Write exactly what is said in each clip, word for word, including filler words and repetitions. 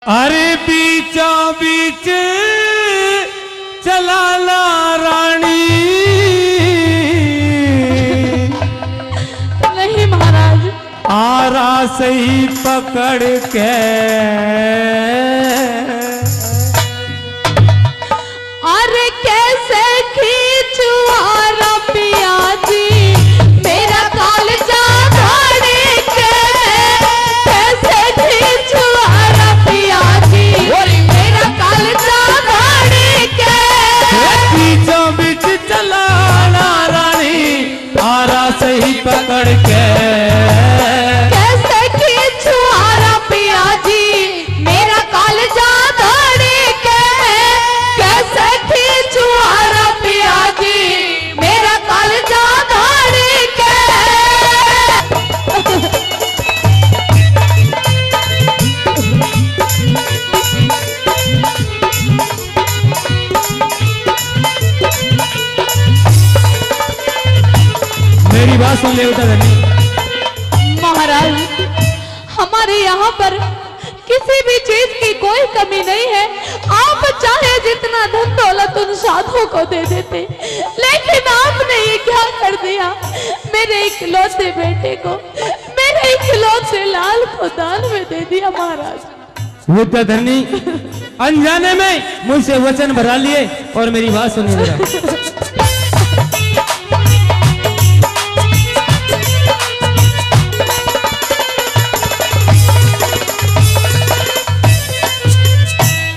अरे बीचों बीच चलाना रानी। नहीं महाराज। आरा सही पकड़ के। अरे कैसे खींचू आरा पिया जी, मेरा कालजा धड़के। कैसे खींचू आरा पिया जी, मेरा कालजा धड़के। ए बीचों बीच चलाना रानी, आरा सही पकड़ के। कैसे खींचू आरा पिया जी, मेरा कालजा धड़के। कैसे खींचू आरा पिया जी, मेरा कालजा धड़के। मेरी बात सुन ले बेटा धनी। महाराज, हमारे यहाँ पर किसी भी चीज की कोई कमी नहीं है। आप चाहे जितना धन दौलत उन साधुओं को दे देते, लेकिन आपने ये क्या कर दिया? मेरे इकलौते बेटे को, मेरे इकलौते लाल को दान में दे दिया महाराज। विद्याधरनी, अनजाने में मुझसे वचन भरा लिए और मेरी बात सुनिए जरा।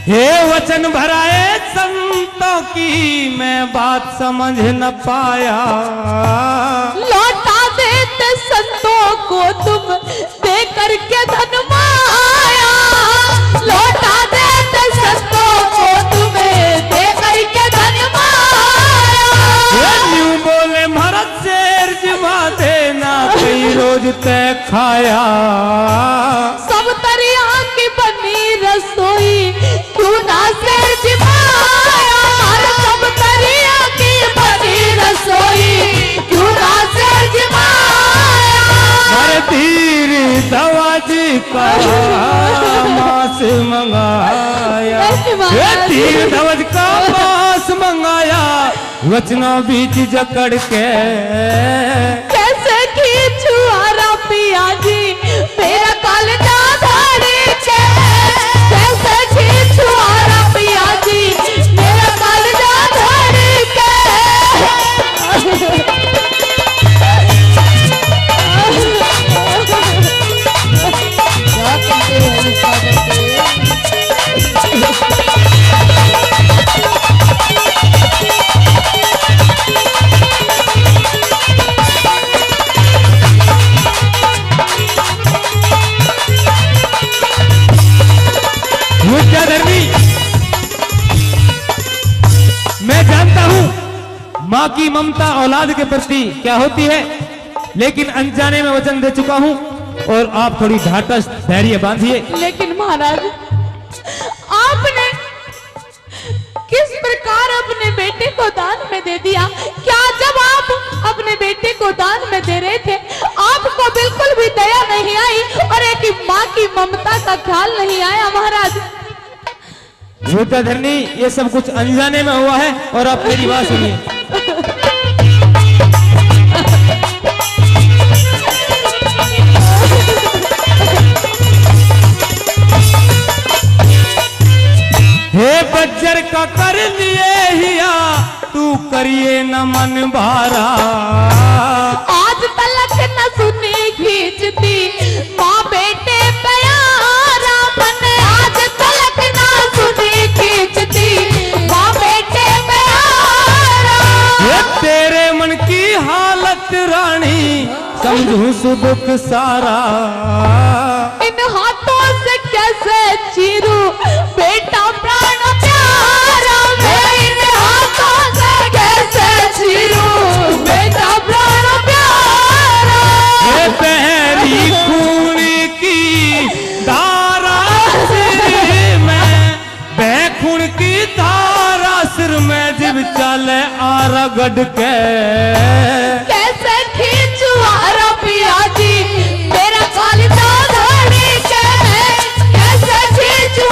हे वचन भराए संतों की, मैं बात समझ न पाया। लौटा देते संतों को तुम दे करके धन माया, लौटा देते संतों को तुम्हें दे करके धन माया। ए न्यू बोले महाराज शेर जिमा देना, कई रोज तय खाया। सब तरिया की बनी रसोई, क्यों ना शेर जिमाया, हर सब तरिया की बनी रसोई, क्यों ना शेर जिमाया। हर धीर धवज का मांस मंगाया, नहीं महाराज। ए धीर धवज का मांस मंगाया, वचनों बीच जकड़ के। कैसे खींचू आरा पिया जी, मेरा कालजा धड़के। कैसे खींचू आरा पिया जी, मेरा कालजा धड़के। क्या कहते हैं इस बात पे? विद्याधरनी, मैं जानता हूँ माँ की ममता औलाद के प्रति क्या होती है, लेकिन अनजाने में वचन दे चुका हूँ और आप थोड़ी ढाढ़स धैर्य बांधिए। लेकिन महाराज, आपने किस प्रकार अपने बेटे को दान में दे दिया? क्या जब आप अपने बेटे को दान में दे रहे थे, आपको बिल्कुल भी दया नहीं आई और एक माँ की ममता का ख्याल नहीं आया महाराज? विद्याधरनी, ये सब कुछ अनजाने में हुआ है और आप मेरी बात सुनिए। हे बज्जर का कर लिए हिया, तू करिए न मन भारा। आज तलक न सुनी खींचती माँ बेटे प्यारा, मन आज तलक ना सुनी खींचती माँ बेटे प्यारा। ये तेरे मन की हालत रानी, समझूं सु दुख सारा। इन हाथों से कैसे चीरूं बेटा प्राण प्यारा, मैं इन हाथों से कैसे चीरूं बेटा प्राण प्यारा। ये बह रही खून की धारा सिर में, बह खून की धारा सिर में, जिब चाले आरा गढ़ के। कैसे खींचू आरा पिया जी, मेरा कालजा धड़के। कैसे खींचू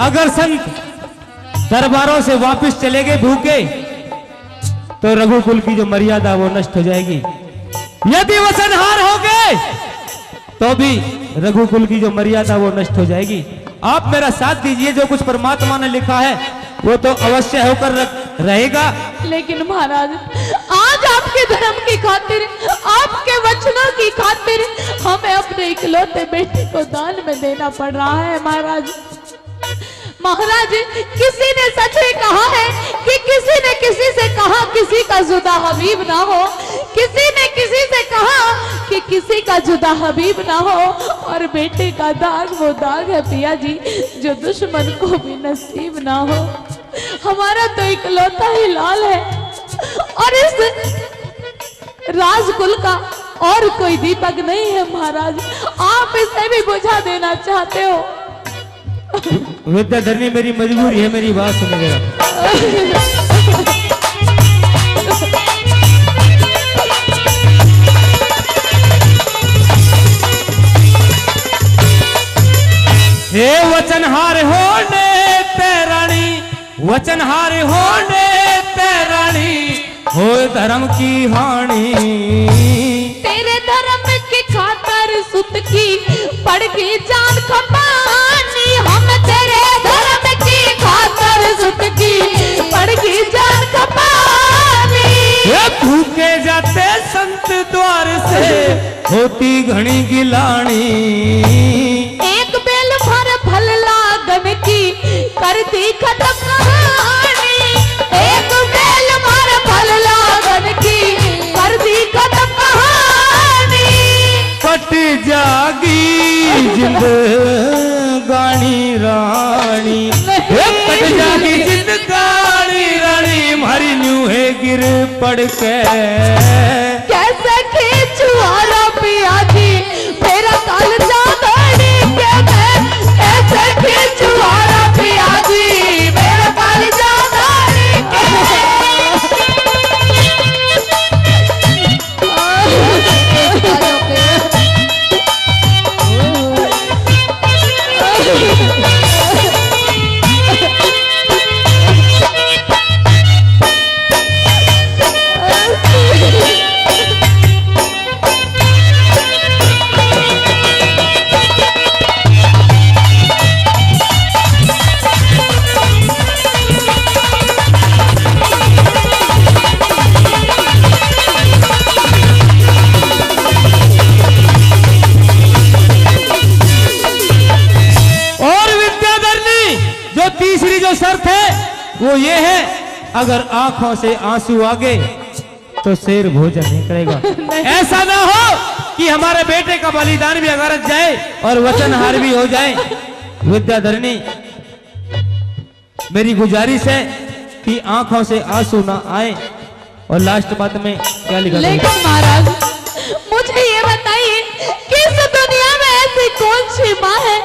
अगर संत दरबारों से वापस चले गए भूखे, तो रघुकुल की जो मर्यादा वो नष्ट हो जाएगी। यदि वचनहार हो गए, तो भी रघुकुल की जो मर्यादा वो नष्ट हो जाएगी। आप मेरा साथ दीजिए, जो कुछ परमात्मा ने लिखा है वो तो अवश्य होकर र-, रहेगा। लेकिन महाराज, आज आपके धर्म की खातिर, आपके वचनों की खातिर हमें अपने इकलौते बेटे को दान में देना पड़ रहा है महाराज। महाराज, किसी ने सच ही कहा है कि किसी ने किसी से कहा किसी का जुदा हबीब ना हो, किसी ने किसी से कहा कि किसी का जुदा हबीब ना हो। और बेटे का दाग वो दाग है पिया जी, जो दुश्मन को भी नसीब ना हो। हमारा तो इकलौता ही लाल है और इस राजकुल का और कोई दीपक नहीं है महाराज, आप इसे भी बुझा देना चाहते हो। विद्याधरनी, मेरी मजबूरी है, मेरी बात सुनो जरा। हे वचनहार होने ते रानी, वचनहार होने ते रानी, होए धर्म की हानि। तेरे धर्म की खातर सुत की पड़ गई जान खपानी, हम तेरे धर्म की खातर सुत की पड़ गई जान खपानी। ये भूखे जाते संत द्वार से, होती घणी गिलानी। एक बेल भर फल लागन की कर दी खत्म कहानी। एक बेल भर फल लागन की कर दी खत्म कहानी। कट जागी जिंदगानी रानी। नहीं। ए, कट जागी जिंदगानी रानी, म्हारी न्यू है गिर पड़ के। कैसे खींचू आरा पिया जी, मेरा कालजा धड़के। मैं कैसे खींचू आरा पिया जी, मेरा कालजा धड़के। और विद्याधरनी, जो तीसरी जो शर्त है वो ये है, अगर आंखों से आंसू आ गए तो शेर भोजन नहीं करेगा। नहीं। ऐसा ना हो कि हमारे बेटे का बलिदान भी अगारत जाए और वचनहार भी हो जाए। विद्याधरनी, मेरी गुजारिश है कि आंखों से आंसू ना आए। और लास्ट बात में क्या लिखा था? लेकिन महाराज, मुझे ये बताइए कि इस दुनिया में ऐसी कौन सी माँ है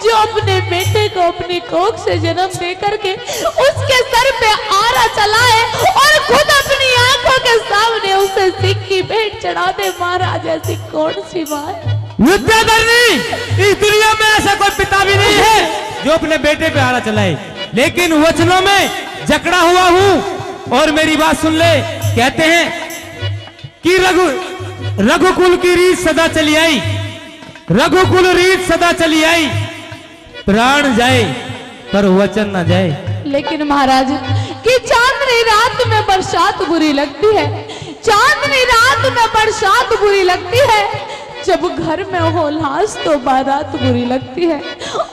जो अपने बेटे को अपनी कोख से जन्म दे करके उसके सर पे आरा चलाए और खुद अपनी आंखों के सामने उसे सिंह की भेंट चढ़ा दे? महाराज, ऐसी कौन सी माँ है? विद्याधरनी, इस दुनिया में ऐसा कोई पिता भी नहीं है जो अपने बेटे पे आरा चलाए, लेकिन वचनों में जकड़ा हुआ हूँ। और मेरी बात सुन ले, कहते हैं कि रघु रघुकुल की रीत सदा चली आई, रघुकुल रीत सदा चली आई, प्राण जाए पर वचन ना जाए। लेकिन महाराज, कि चांदनी रात में बरसात बुरी लगती है, चांदनी रात में बरसात बुरी लगती है, जब घर में हो लाश तो बारात बुरी लगती है।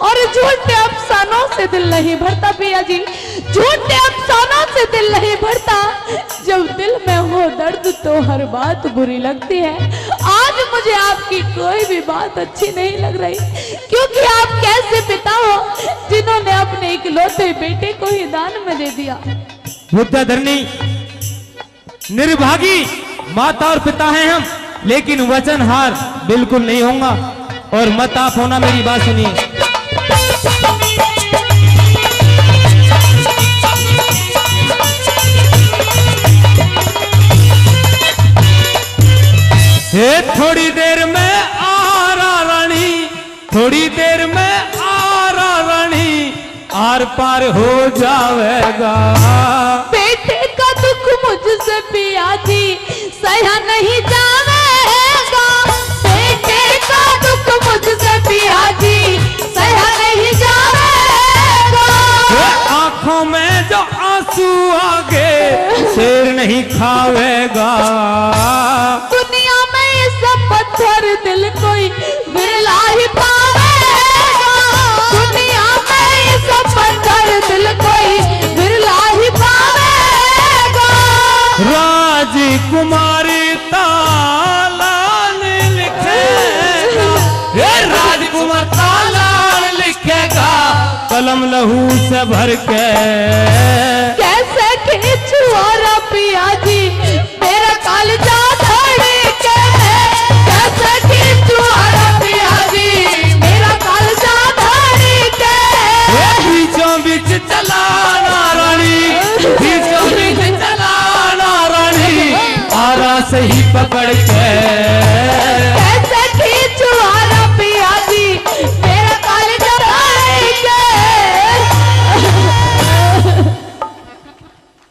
और झूठे अफसानों से दिल नहीं भरता पिया जी, झूठे अफसानों से दिल नहीं भरता। जब दिल में हो दर्द तो हर बात बुरी लगती है। आज मुझे आपकी कोई भी बात अच्छी नहीं लग रही, क्योंकि आप कैसे पिता हो जिन्होंने अपने इकलौते बेटे को ही दान में दे दिया। विद्याधरनी, निर्भागी माता और पिता हैं हम, लेकिन वचनहार बिल्कुल नहीं होऊंगा। और मत आप होना, मेरी बात सुनिए। हे थोड़ी देर में आ रहा रानी, थोड़ी देर में आ रहा रानी, आर पार हो जावेगा। बेटे का दुख मुझसे पिया जी सहा नहीं जावेगा। बेटे का दुख मुझसे पिया जी सहा नहीं जावेगा। ए, आंखों में जो आंसू आगे शेर नहीं खावेगा। दुनिया में इस पत्थर दिल कोई बिरला ही पावेगा। दुनिया में इस पत्थर दिल कोई बिरला ही पावेगा। राजकुमारी तालान लिखेगा। ए, राजकुमार तालान लिखेगा, कलम लहू से भर के। कैसे खींचू आरा पिया जी, मेरा कालजा धड़के। कैसे खींचू आरा पिया जी, मेरा कालजा धड़के। ए, बीचों बीच चलाना रानी, बीचों बीच चलाना रानी, आरा सही पकड़